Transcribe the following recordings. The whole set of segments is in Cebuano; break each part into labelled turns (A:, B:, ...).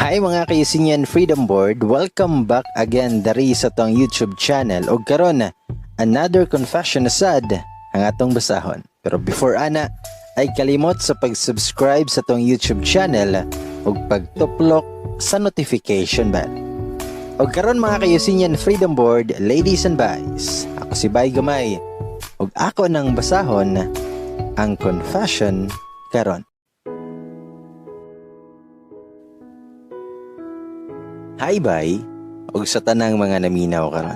A: Hi, mga ka-Eugenian Freedom Board, welcome back again dari sa atong YouTube channel og karon, another confession na sad ang atong basahon. Pero before ana, ay kalimot sa pag-subscribe sa atong YouTube channel ug pagtuplok sa notification bell. Og karon, mga ka-Eugenian Freedom Board, ladies and guys, ako si Bay Gamay ug ako nang basahon ang confession karon. Hi, bay, ug sa tanang mga naminaw karon.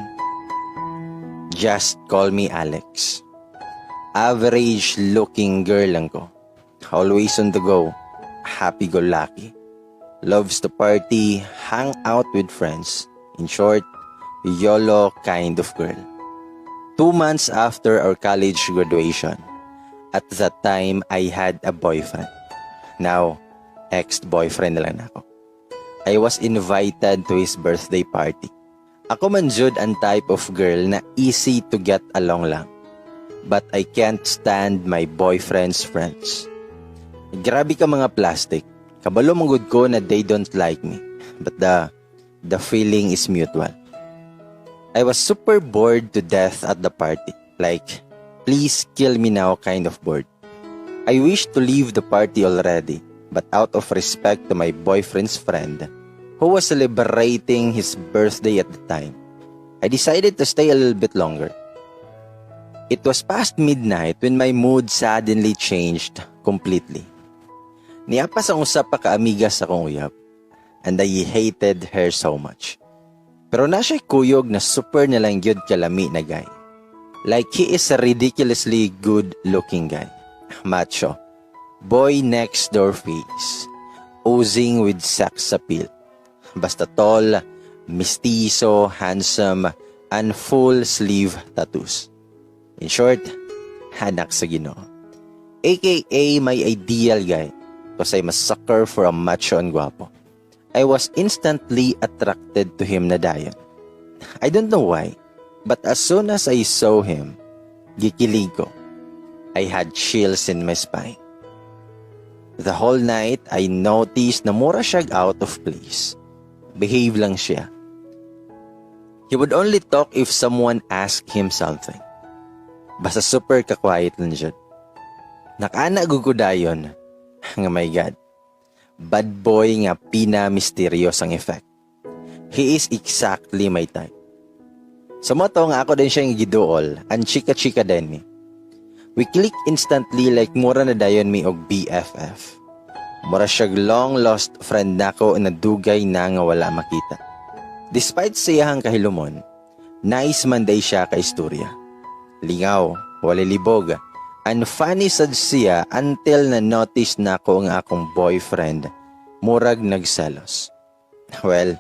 A: Just call me Alex. Average looking girl lang ko. Always on the go. Happy-go-lucky. Loves to party, hang out with friends. In short, YOLO kind of girl. 2 months after our college graduation, at that time I had a boyfriend. Now, ex-boyfriend na lang nako. I was invited to his birthday party. Ako man jud ang type of girl na easy to get along lang. But I can't stand my boyfriend's friends. Grabe ka mga plastic. Kabalo man gud ko na they don't like me. But the feeling is mutual. I was super bored to death at the party. Like, please kill me now kind of bored. I wish to leave the party already, but out of respect to my boyfriend's friend, who was celebrating his birthday at the time, I decided to stay a little bit longer. It was past midnight when my mood suddenly changed completely. Niapas ang usa pa ka amiga sa akong uyab, and I hated her so much. Pero naa siya kuyog na super na lang gyud kalami na guy. Like, he is a ridiculously good looking guy. Macho. Boy next door face. Oozing with sex appeal. Basta tall, mestizo, handsome, and full sleeve tattoos. In short, anak sa Ginoo. AKA my ideal guy because I'm a sucker for a macho and guwapo. I was instantly attracted to him na dayon. I don't know why, but as soon as I saw him, gikilig ko. I had chills in my spine. The whole night, I noticed na mura siya out of place. Behave lang siya. He would only talk if someone asked him something. Basta super ka-quiet lang siya. Nakaana gud ko dayon nga, my God, bad boy nga pina-mysterious ang effect. He is exactly my type. So mao to nga ako din siyang giduol, ang chika-chika din mi. We click instantly, like mura na dayon mi og BFF. Mura siyag long lost friend nako na dugay na nga wala makita. Despite sa iyahang kahilumon, nice man diay siya ka istorya. Lingaw, wala libog, and funny sad siya until na notice nako nga akong boyfriend murag nagselos. Well,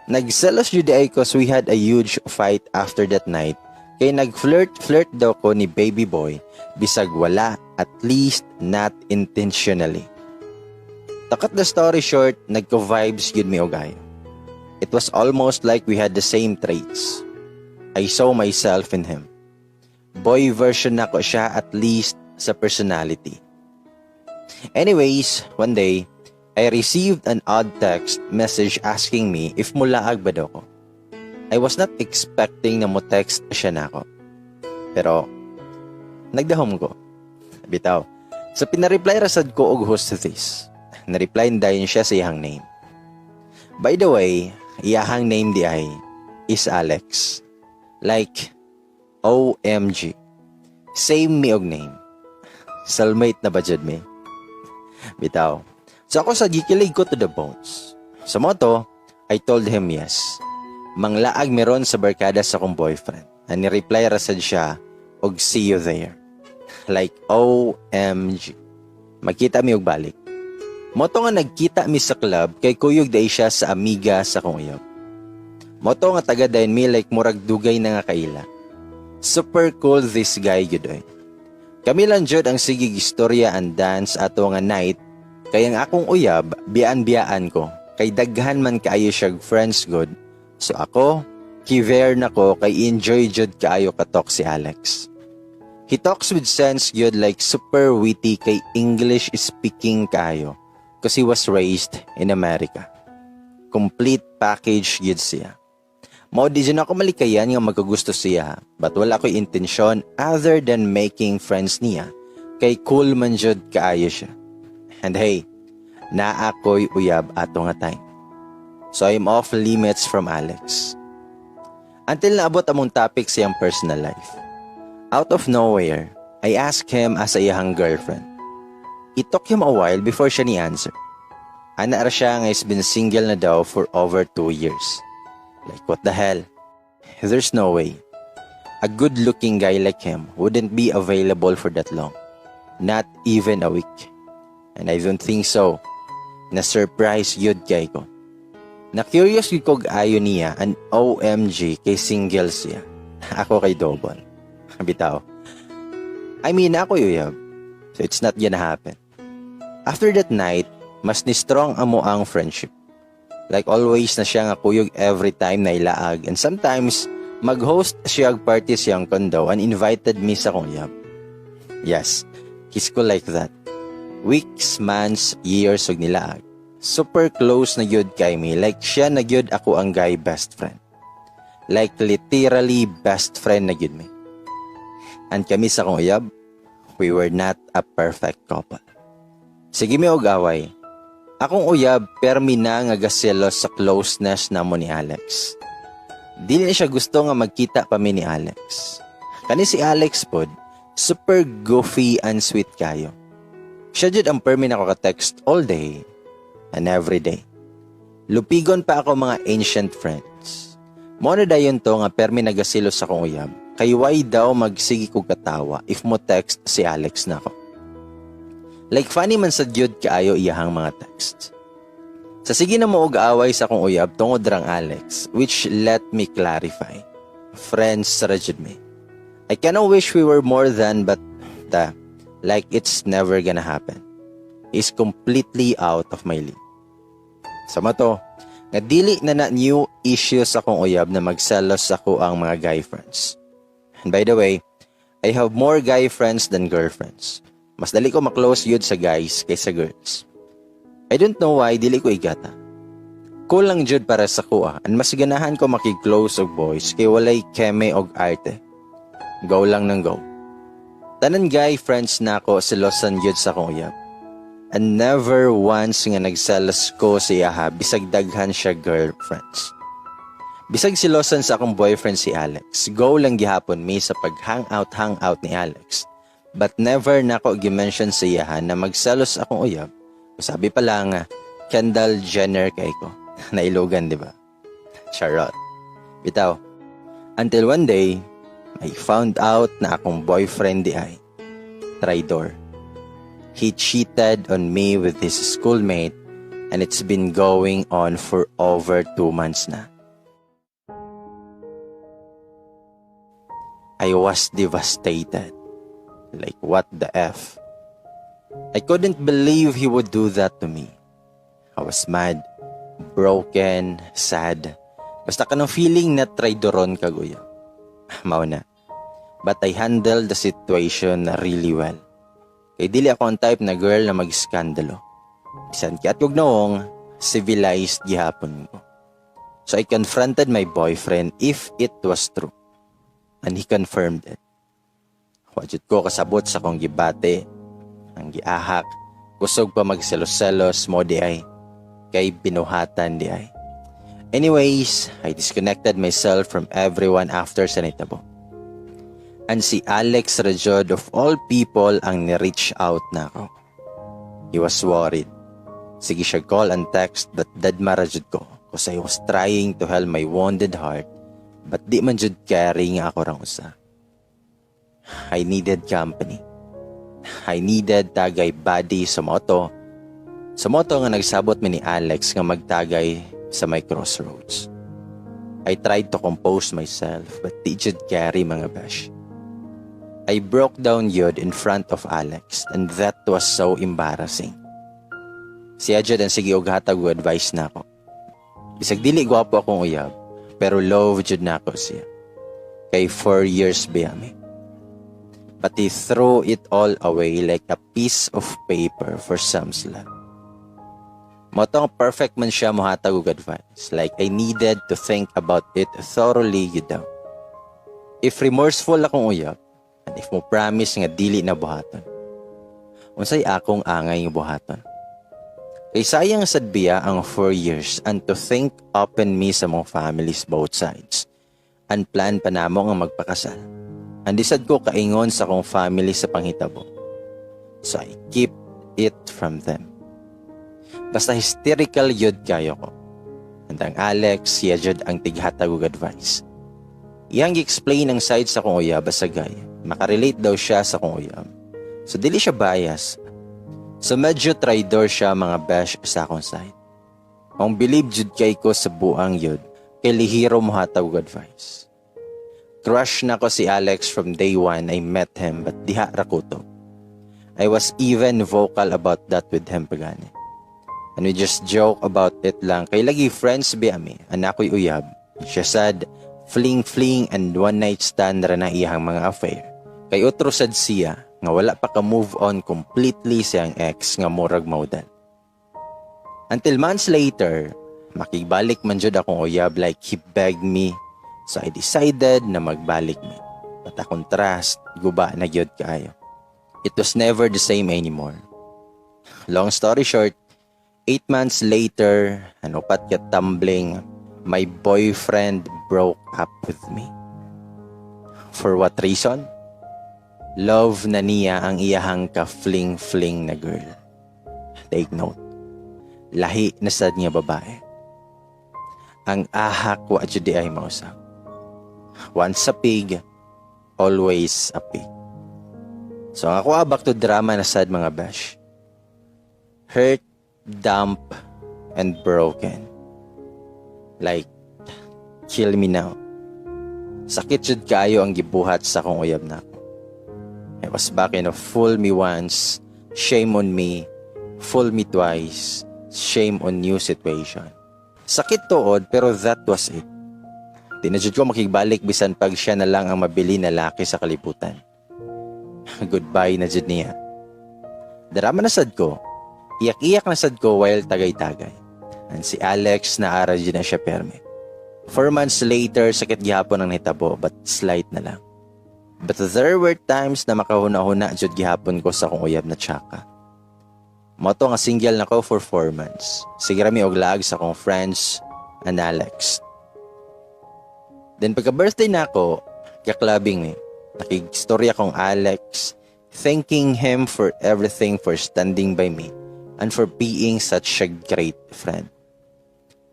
A: nagselos jud ay cause we had a huge fight after that night kay nag-flirt-flirt daw ko ni baby boy bisag wala, at least not intentionally. To cut the story short, nagko-vibes gyud mi og ayo. It was almost like we had the same traits. I saw myself in him. Boy version nako siya, at least sa personality. Anyways, one day, I received an odd text message asking me if mulaag ba daw ko. I was not expecting na mo text siya nako. Pero, nagdahom ko. Bitaw. So pinareply rasad ko og "Who's this?" Na-reply na dayon siya sa iyang name. By the way, iyahang name diay is Alex. Like, OMG. Same mi og name. Soulmate na ba jud mi? Bitaw. So ako sa gikilig ko to the bones. Sa mao to, I told him yes. Manglaag mi ron sa barkada sa akong boyfriend. And ni-reply rasad siya og "See you there." Like, OMG. Magkita mi og balik. Mao to nga nagkita mi sa club kay kuyog diay siya sa amiga sa akong uyab. Mao to nga taga dayon mi, like murag dugay na nga kaila. Super cool this guy gyud oy. Kami lang jud ang sige istorya and dance ato nga night kay ang akong uyab biyaan-biyaan ko kay daghan man kaayo siya friends gud. So ako, kiver na ko kay enjoy jud kaayo katalk si Alex. He talks with sense gyud, like super witty kay English speaking kayo because he was raised in America. Complete package gyud siya. Mao di jud ako malikayan nga magkagusto siya, but wala ko'y intensyon other than making friends niya kay cool man jud kaayo siya. And hey, naa ko'y uyab ato nga time. So I'm off limits from Alex. Until naabot among topic sa iyang personal life. Out of nowhere, I asked him asa iyang girlfriend. It took him a while before siya ni answer. Ana ra siya nga he's been single na daw for over 2 years. Like, what the hell? There's no way. A good-looking guy like him wouldn't be available for that long. Not even a week. And I don't think so. Na-surprise gyud kay ko. Na-curious gyud kog ayo niya and OMG kay single siya. Ako kay double. Bitaw. I mean, ako uyab. So it's not gonna happen. After that night, mas ni strong amo ang friendship. Like always na siya nga kuyog every time na ilaag and sometimes mag-host siya og party siyang condo and invited me sa akong uyab. Yes, he's cool like that. Weeks, months, years og nilaag. Super close na gyud kay mi, like siya na gyud ako ang guy best friend. Like literally best friend na gyud mi. And kami sa akong uyab, we were not a perfect couple. Sige mi og away. Akong uyab permi na nga gaselos sa closeness namo ni Alex. Dili na siya gusto nga magkita pa mi ni Alex. Kani si Alex pod, super goofy and sweet kayo. Siya jud ang permi nako ka-text all day and every day. Lupigon pa ako mga ancient friends. Mo na dayon to nga permi nagasilos sa akong uyab. Kay why daw magsige kog katawa if mo text si Alex nako? Like funny man sa gyud kaayo iyahang mga texts. Sa sige na mo og away sa akong uyab tungod rang Alex, which let me clarify. Friends ra jud mi. I kinda wish we were more than, but the like it's never gonna happen. He's completely out of my league. Sa mato, nga dili na na new issue sa akong uyab na magselos ako ang mga guy friends. And by the way, I have more guy friends than girlfriends. Mas dali ko maklose yun sa guys kaysa girls. I don't know why, dili ko igata. Cool lang jud para sa kuha and mas ganahan ko makig-close og boys kay walay keme og arte. Go lang ng go. Tanan guy friends nako selosan jud sa akong uyab. And never once nga nagselos ko sa iyaha bisag daghan siya girlfriends. Bisag silosan sa akong boyfriend si Alex, go lang gihapon mi sa pag-hangout hangout ni Alex. But never nako gi-mention sa iyaha na magselos akong uyab. Sabi pa lang, Kendall Jenner kay ko. Nailugan, di ba? Charot. Bitaw. Until one day, I found out na akong boyfriend di ay traidor. He cheated on me with his schoolmate and it's been going on for over 2 months na. I was devastated. Like, what the F? I couldn't believe he would do that to me. I was mad, broken, sad. Basta kanang feeling na traidoron ka guya. Mao na. But I handled the situation really well. Kay dili ako ang type na girl na mag-skandalo. Bisan kiat kog noong, civilized gihapon ko. So I confronted my boyfriend if it was true. And he confirmed it. Wa jud ko kasabot sa akong gibati, ang giahak, kusog pa magselos-selos mo di ay, kay binuhatan di ay. Anyways, I disconnected myself from everyone after sa nitabo. And si Alex ra jud of all people ang ni-reach out na ako. He was worried. Sige siya call and text but deadma ra jud ko 'cause I was trying to heal my wounded heart but di man jud carry nga ako rang usa. I needed company. I needed tagay buddy sa moto. Sa moto nga nagsabot mi ni Alex nga magtagay sa my crossroads. I tried to compose myself but di jud carry, mga besh. I broke down yun in front of Alex and that was so embarrassing. Siya jud ang sige og hatag og advice nako. Bisag dili gwapo akong uyab, pero love jud nako siya. Kay 4 years biya mi. But he threw it all away like a piece of paper for some slut. Mao tong perfect man siya mohatag og advice. Like I needed to think about it thoroughly yun daw. If remorseful akong uyab, and if mo promise nga dili na buhaton. Unsay akong angay nga buhaton? Kay sayang sad biya ang 4 years and to think open me sa mga families both sides. And plan pa namo nga magpakasal. And di sad ko kaingon sa akong family sa panghitabo. So I keep it from them. Basta hysterical yun kayo ko. And ang Alex, siya jud ang tighatag og advice. Iyang gi-explain ang side sa akong uyab asagay. Makarelate daw siya sa akong uyab. So dili siya bias. So medyo traidor siya, mga besh, sa akong side. Ang believe jud kay ko sa buang yun, kay lihiro mo hatag og advice. Crush na ko si Alex from day one I met him, but diha ra kutob. I was even vocal about that with him pagani. And we just joke about it lang kay lagi friends biya mi, anak ko'y uyab. Siya sad, fling fling and one night stand ra na iyang mga affair. Kay otro sad siya nga wala pa ka move on completely siyang ex nga murag maudal. Until months later, makigbalik man jud akong uyab like he begged me. So I decided na magbalik mi. But akong trust, guba na gyud kaayo. It was never the same anymore. Long story short, 8 months later, ano pat ka tumbling, my boyfriend broke up with me. For what reason? Love na niya ang iyahang ka-fling-fling na girl. Take note. Lahi na sad niya babae. Ang ahak wa jud ay mausap. Once a pig, always a pig. So ang ako, back to drama na sad, mga besh. Hurt, dump, and broken. Like, kill me now. Sakit jud kayo ang gibuhat sa akong uyab nako. I was back in a fool me once, shame on me, fool me twice, shame on you situation. Sakit tuod, pero that was it. Di na jud ko makigbalik bisan pag siya na lang ang mabili na laki sa kalibutan. Goodbye na jud niya. Drama na sad ko. Iyak-iyak na sad ko while tagay-tagay. And si Alex na ara jud na siya perme. 4 months later, sakit gihapon ang nahitabo but slight na lang. But there were times na makahuna-huna jud gihapon ko sa akong uyab na tsaka. Mao to nga single na ko for 4 months. Sige ra mi og laag sa akong friends and Alex. Then pagka birthday na ako, ka-clubbing mi. Nakigstorya kong Alex, thanking him for everything, for standing by me and for being such a great friend.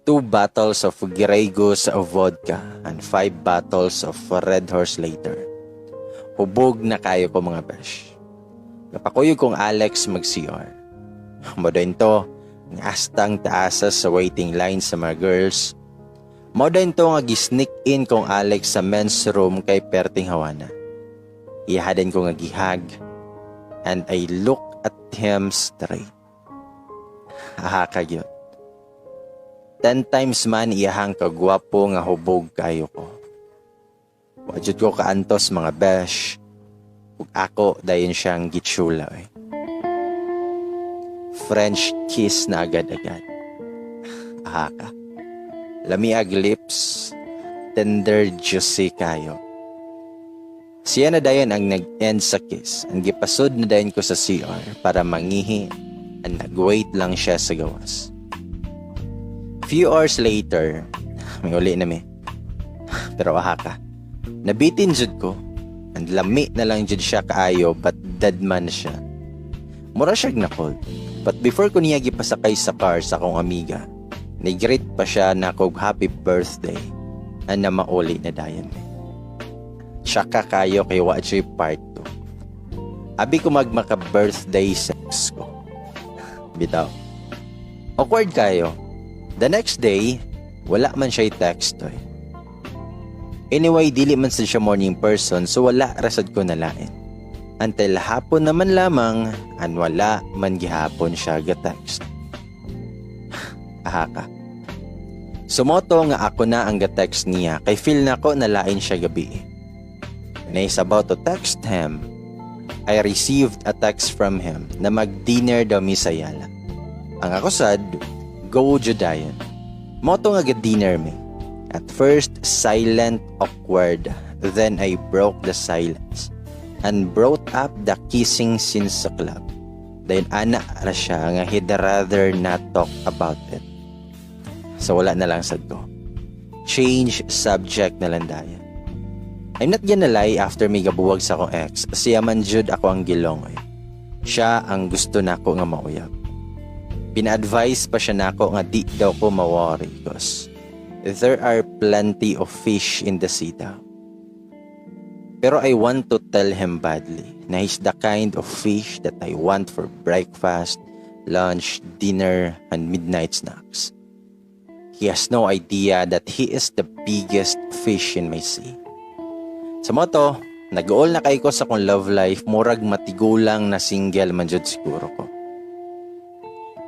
A: Two bottles of Grey Goose vodka and five bottles of Red Horse later. Hubog na kayo ko, mga besh. Napakuyog kong Alex mag-CR. Mao to, nga astang taasa sa waiting line sa mga girls. Mao to nga gi-sneak in kong Alex sa men's room kay perting hawana. Iyahaden ko nga gihag and I look at him straight. Aha ka yun. 10 times man iyahang kagwapo nga hubog kayo ko. Wa jud ko kaantos, mga besh. Ug ako dayon siyang gitsula eh. French kiss na agad-agad. Aha ka. Lamiag lips, tender, juicy kayo. Siya na dayon ang nag-end sa kiss. Ang gipasud na dayon ko sa CR para mangihi and nag-wait lang siya sa gawas. Few hours later, may uli na mi. Pero aha ka. Nabitin jud ko. And lami na lang jud siya kaayo but dead man siya. Mura siya na cold. But before ko niya gipasakay sa car sa akong amiga, ni-greet pa siya na og happy birthday and na mauli na dayon mi. Tsaka kayo kay wa part 2. Abi ko mag maka-birthday sex ko. Bitaw. Awkward kayo. The next day, wala man siya text oy. Anyway, dili man sad siya morning person so wala rasad ko nalain. Until hapon naman lamang, an wala man gihapon siya ga-text. Aha ka. Sumoto nga ako na ang ga-text niya kay feel na ko nalain siya gabi. When I is about to text him, I received a text from him na mag-dinner daw mi sa Ayala. Ang ako sad, go jud dayon. Mao to nga dinner mi. At first, silent, awkward. Then I broke the silence and brought up the kissing scene sa club. Then ana ra siya nga he'd rather not talk about it. So wala na lang sad ko. Change subject na lang dayon. I'm not gonna lie, after mi gabuwag sa akong ex, siya man jud ako ang gilongoy. Siya ang gusto nako nga mauyab. Pina-advise pa siya nako nga di daw ko ma-worry because there are plenty of fish in the sea daw. Pero I want to tell him badly na he's the kind of fish that I want for breakfast, lunch, dinner, and midnight snacks. He has no idea that he is the biggest fish in my sea. Sa mao to, nag-uol na kay ko sa akong love life, murag matigulang na single man jud siguro ko.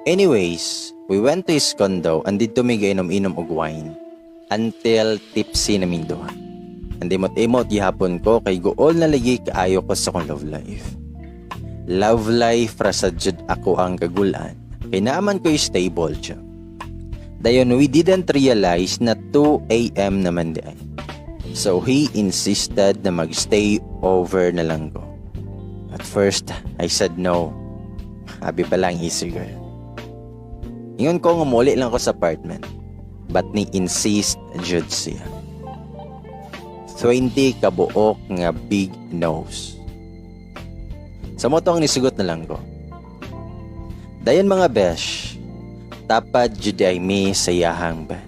A: Anyways, we went to his condo and didto mi gainom-inom og wine until tipsy na ming duha. And imot-imot gihapon ko kay guol na lagi kaayo ko sa akong love life. Love life ra sad jud ako ang kagulan. Kay naaman ko stable siya. Dayon we didn't realize na 2 a.m. naman di ay. So he insisted na magstay over na lang ko. At first, I said no. Abi pa lang easy girl. Ingon ko nga muli lang ko sa apartment. But ni insist jud siya. 20 kabuok nga big nose. Sa mao to ang nisugot na lang ko. Dayon, mga besh, tapad jud ay mi sa iyahang bed.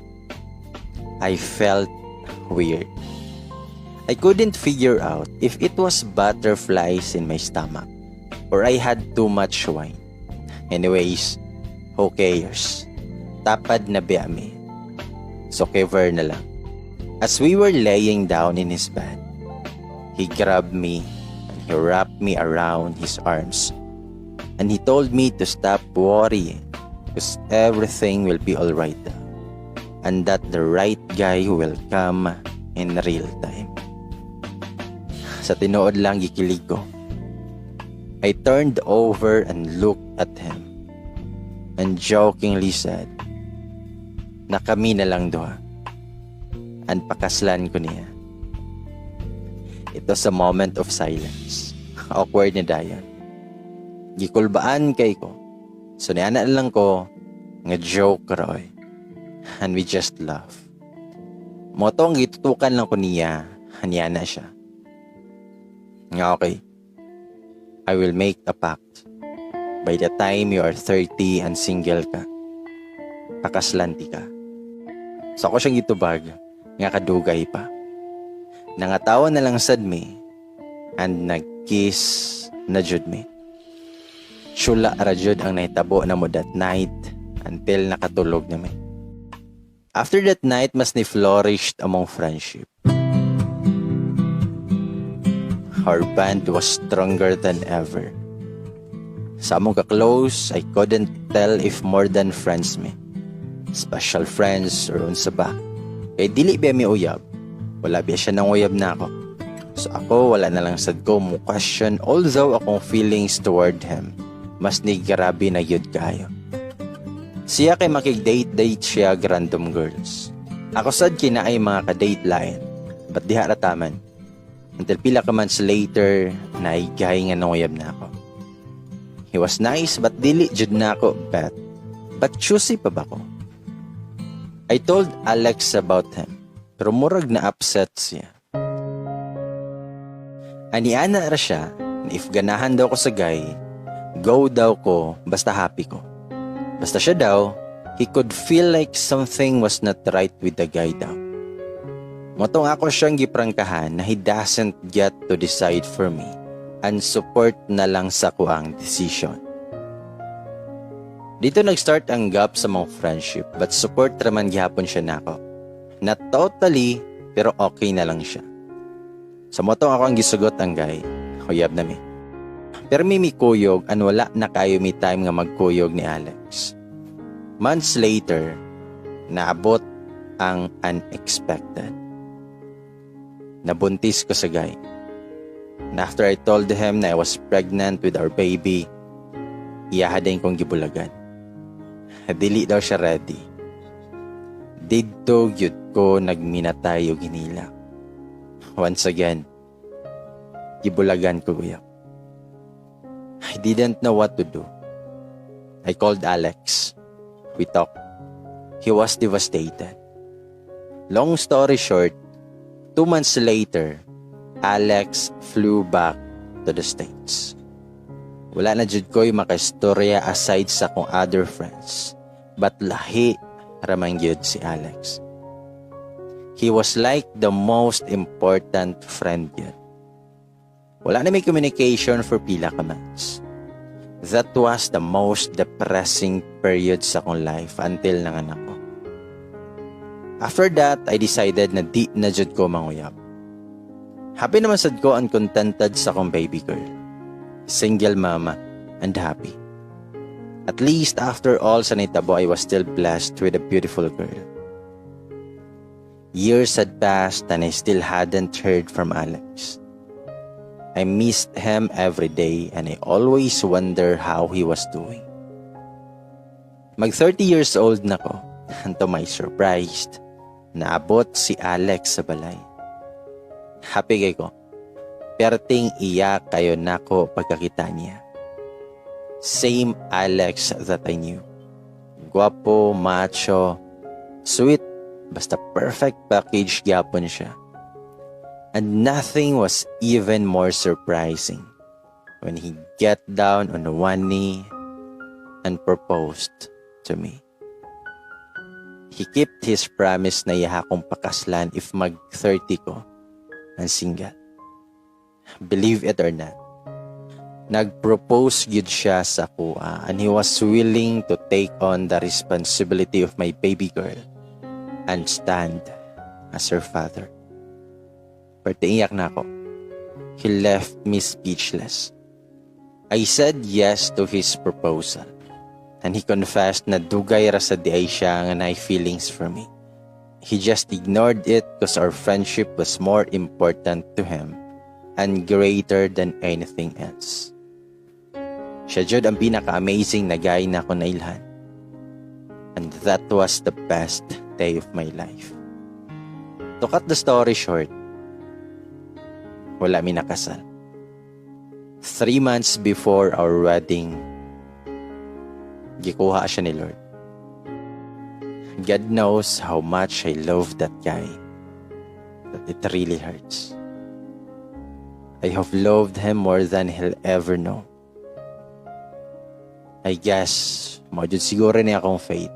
A: I felt weird. I couldn't figure out if it was butterflies in my stomach or I had too much wine. Anyways, who cares? Tapad na biya mi. So cover na lang. As we were laying down in his bed, he grabbed me and he wrapped me around his arms. And he told me to stop worrying because everything will be alright and that the right guy will come in real time. Sa tinuod lang, gikilig ko. I turned over and looked at him and jokingly said na kami na lang duha and pakaslan ko niya. It was a moment of silence. Awkward na dayon. Gikulbaan kay ko. So niana lang ko nga joke ra oy. And we just laugh. Mao to ang gitutukan lang ko niya, niya na siya. Nga okay. I will make a pact. By the time you are 30 and single ka, pakaslan tika. So ako siyang gitubag nga kadugay pa. Nangatawa na lang sad mi and nag-kiss na jud mi. Chula ra jud ang nahitabo namo that night until nakatulog na mi. After that night, mas ni flourished among friendship. Our band was stronger than ever. Sa among ka-close, I couldn't tell if more than friends mi. Special friends or unsa ba. Kay dili ba mi uyab? Wala biya siya nang uyab nako. So ako, wala na lang sad ko mo question, although akong feelings toward him mas ni grabe na yun kayo. Siya kay makig-date-date siya random girls. Ako sad kinaay mga ka-date lain. But diha ra taman. Until pila ka months later, naigay nga nanguyab na ako. He was nice but dili jud na ako bet. But choosy pa ba ko? I told Alex about him, pero murag na upset siya. Aniana ra siya na if ganahan daw ko sa guy, go daw ko basta happy ko. Basta siya daw, he could feel like something was not right with the guy daw. Mao tong ako siyang giprangkahan na he doesn't get to decide for me and support na lang sa kuang decision. Dito nag-start ang gap sa mga friendship, but support raman gihapon siya nako. Not totally, pero okay na lang siya. Sa mao tong ako ang gisugot ang guy, uyab na mi. Pero mi mikuyog and wala na kayo mi time nga magkuyog ni Alex. Months later, naabot ang unexpected. Nabuntis ko sa guy. And after I told him na I was pregnant with our baby, iyaha din kong gibulagan. Dili daw siya ready. Didto gyud ko nagminatay og hinila. Once again, gibulagan ko guyab. I didn't know what to do. I called Alex. We talked. He was devastated. Long story short, 2 months later, Alex flew back to the States. Wala na jud ko'y makaistorya aside sa akong other friends. But lahi raman gyud si Alex. He was like the most important friend gyud. Wala na may communication for pila ka months. That was the most depressing period sa akong life until nanganak ko. After that, I decided na di na jud ko manguyab. Happy naman sad ko and contented sa akong baby girl. Single mama and happy. At least after all sa nitabo, I was still blessed with a beautiful girl. Years had passed and I still hadn't heard from Alex. I missed him every day and I always wonder how he was doing. Mag 30 years old na ko, and to my surprise, naabot si Alex sa balay. Happy kay ko. Perting iyak kayo nako pagkakita niya. Same Alex that I knew. Guwapo, macho, sweet, basta perfect package gyapon siya. And nothing was even more surprising when he get down on one knee and proposed to me. He kept his promise na iya akong pakaslan if mag 30 ko and single. Believe it or not, nag-propose gyud siya sa akoa and he was willing to take on the responsibility of my baby girl and stand as her father. Perti iyak na ako. He left me speechless. I said yes to his proposal. And he confessed na dugay ra sa diay siya nga naay feelings for me. He just ignored it because our friendship was more important to him and greater than anything else. Siya jud ang pinaka-amazing na guy na ako nailhan. And that was the best day of my life. To cut the story short, wala mi nakasal. 3 months before our wedding, gikuha siya ni Lord. God knows how much I love that guy, that it really hurts. I have loved him more than he'll ever know. I guess, mao jud siguro ni akong fate.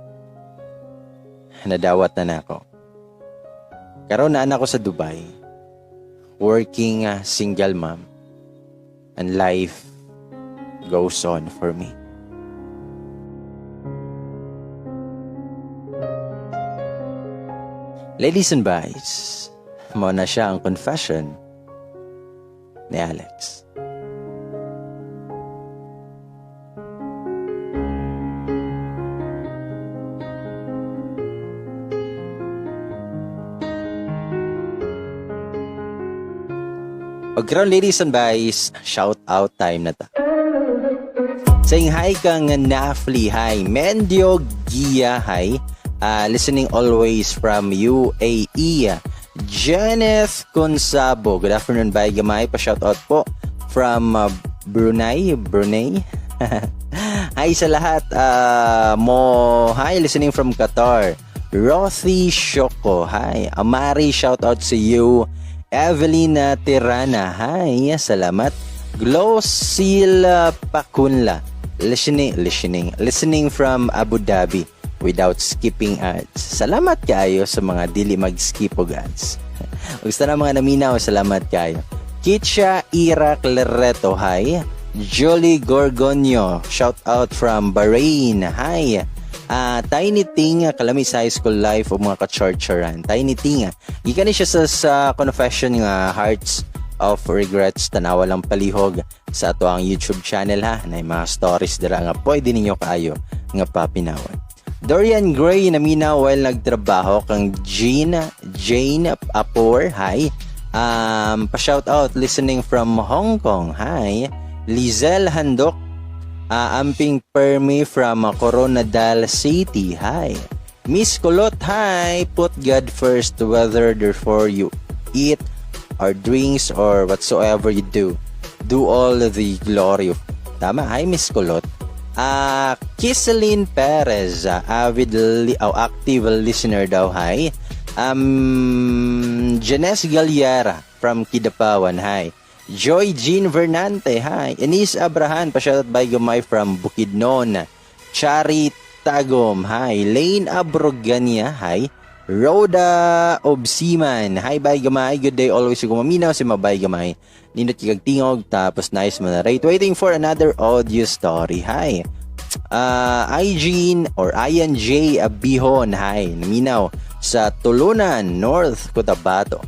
A: Nadawat na nako. Karon naa na ko sa Dubai, working single mom, and life goes on for me. Ladies and boys, mao na siya ang confession ni Alex. Ug karon, ladies and boys, shout out time na ta. Saying hi kang Nafli, hi. Mendio Gia, hi. Listening always from UAE. Jeneth Consabo, good afternoon, bye gamay. Pa-shout out po from Brunei, Brunei. Hi sa lahat. Mo, hi, listening from Qatar. Rothy Shoko, hi. Amari, shout out to you. Evelina Tirana, hi, salamat. Glosil Pakunla, listening, listening, listening from Abu Dhabi without skipping ads. Salamat kaayo sa mga dili mag-skip og ads. Gusto na mga naminaw, salamat kaayo. Kitcha Ira Clareto, hi. Jolie Gorgonio, shout out from Bahrain, hi. Tiny Ting, kalami sa high school life o mga ka-charcharan. Tiny Ting, gikan ni siya sa confession nga Hearts of Regrets. Tanawa lang palihog sa ato ang YouTube channel ha, na mga stories dira nga pwede ninyo kaayo nga papinawan. Dorian Gray, naminaw while nagtrabaho. Kang Jean Jane Apor, hi. Pa-shout out, listening from Hong Kong. Hi. Lizelle Handok. Amping Permi from Coronadal City. Hi. Miss Kulot, hi. Put God first, whether therefore you eat or drinks or whatsoever you do. Do all the glory of. Tama. Hi, Miss Kulot. Kiselyn Perez, avid oh, active listener daw, hi. Janes Galliera from Kidapawan, hi. Joy Jean Vernante, hi. Enis Abrahan, pa-shoutout, Bay Gamay, from Bukidnon. Chari Tagom, hi. Lane Abrogania, hi. Rhoda Obsiman, hi, Bay Gamay. Good day always gumaminaw si Mabay Gamay. Nindot kag tingog, tapos nice mo na rate. Waiting for another audio story. Hi. Igene or Ian J. Abihon, hi. Naminaw sa Tulunan, North Cotabato.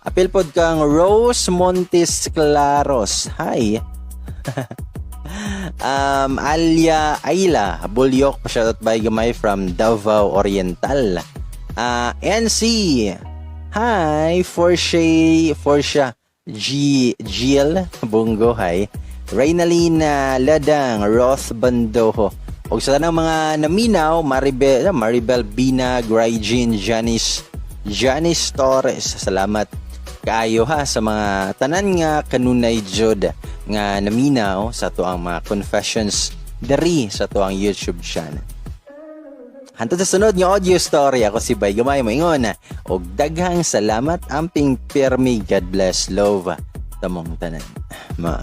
A: Apil pod kang Rose Montes Claros. Hi. Alia Ayla Bulyok, shoutout, Bay Gamay, from Davao Oriental. NC. Hi, for siya G Jill Bungo, hi. Reynalina Ladang, Roth Bandoho. Og sa tanang mga naminaw, Maribel, Maribel Binag, Raijin, Janice, Janice Torres. Salamat kaayo ha sa mga tanan nga kanunay jud nga naminaw sa atoang mga confessions diri sa atoang YouTube channel. Hantod sa sunod nga audio story, ako si Bay Gamay moingon og daghang salamat, amping pirmi, God bless, love tamong tanan. Ma